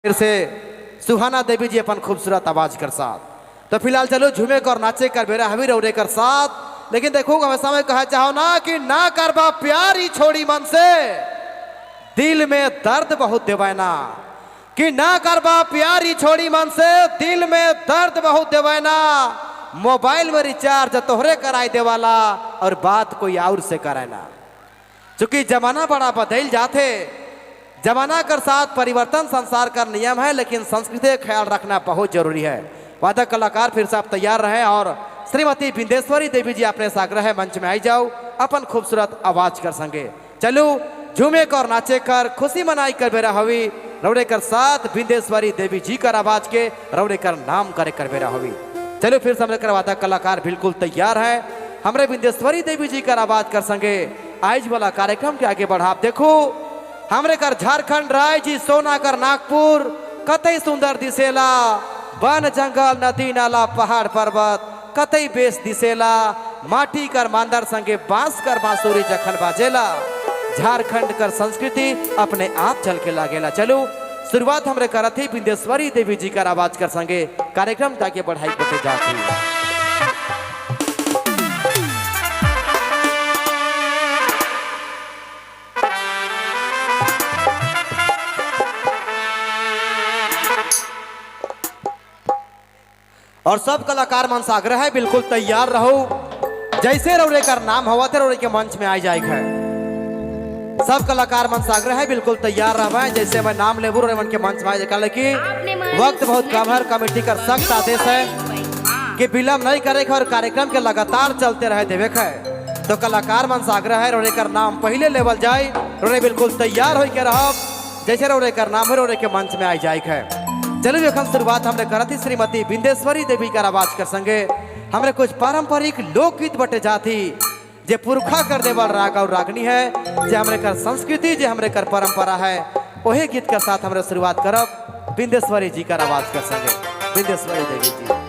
फिर से सुहाना देवी जी अपन खूबसूरत आवाज कर साथ। तो फिलहाल चलो झूमे कर नाचे कर बेरा हवी रौरे कर साथ। लेकिन देखो हमेशा में कहा चाहो ना कि ना करबा प्यारी छोड़ी मन से, दिल में दर्द बहुत देवाना। कि ना करबा प्यारी छोड़ी मन से, दिल में दर्द बहुत देवाना। मोबाइल में रिचार्ज तोहरे कराई देवाला और बात कोई और से कराना। चूंकि जमाना बड़ा बदल जाते, जमाना कर साथ परिवर्तन संसार का नियम है, लेकिन संस्कृति का ख्याल रखना बहुत जरूरी है। वादक कलाकार फिर से आप तैयार रहे और श्रीमती बिंदेश्वरी देवी जी अपने साग्रह मंच में आई जाओ अपन खूबसूरत आवाज कर संगे। चलो झूमे कर नाचे कर खुशी मनाई कर बेरा हवी रौड़े कर साथ बिंदेश्वरी देवी जी कर आवाज के रौड़े कर नाम करे कर बेरा हवी। चलो फिर से कर वादक कलाकार बिल्कुल तैयार है हमरे बिंदेश्वरी देवी जी कर आवाज कर संगे आज वाला कार्यक्रम के आगे बढ़ा। देखो हमरे कर झारखंड राज्य सोना कर नागपुर कतई सुंदर दिसेला, वन जंगल नदी नाला पहाड़ पर्वत कतई बेस दिसेला, माटी कर मांदर संगे बांस कर बांसुरी जखन बाजेला, झारखंड कर संस्कृति अपने आप चल के लागेला। चलो शुरुआत हमरे करत ही बिंदेश्वरी देवी जी कर आवाज कर संगे कार्यक्रम आगे बढ़ाई बटे जाती। और सब कलाकार मन से आग्रह है बिल्कुल तैयार रहो, जैसे रौरे कर नाम हवा थे रौरे के मंच में आ जाए है। सब कलाकार मन से आग्रह है बिल्कुल तैयार रह, जैसे मैं नाम लेबू रौरे मन के मंच में आ जाए। कि वक्त बहुत कम है, कमेटी का सख्त आदेश है कि विलम्ब नहीं करे और कार्यक्रम के लगातार चलते रहे देवे है। तो कलाकार मन से आग्रह है रौरे कर नाम पहले लेवल जाए, रौरे बिल्कुल तैयार हो के रह, जैसे रौरे कर नाम है रौरे के मंच में आ जाए है। चलो एखन शुरुआत हमने करत थी श्रीमती बिंदेश्वरी देवी का आवाज कर संगे। हमरे कुछ पारंपरिक लोकगीत बटे जाती जे पुरखा कर देवल राग और रागनी है, जे हमरे कर संस्कृति जे हमरे कर परंपरा है, वही गीत के साथ हमरे शुरुआत करब बिंदेश्वरी जी का आवाज कर संगे। बिंदेश्वरी देवी जी।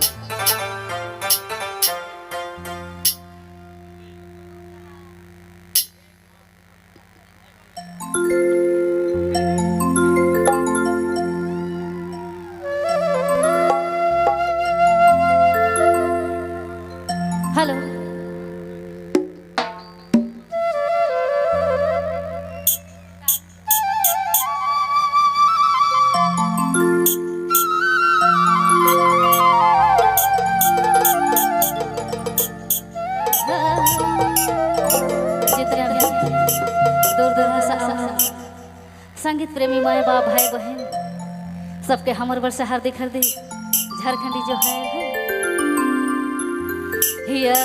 हेलो जितना भी दूर दूर से संगीत प्रेमी माए बाप भाई बहन सबके हमर वर्ष हार्दिक हार्दिक झारखंडी जो है पूजा।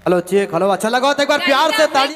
Hello check, hello, अच्छा लगा तो एक बार प्यार से ताली।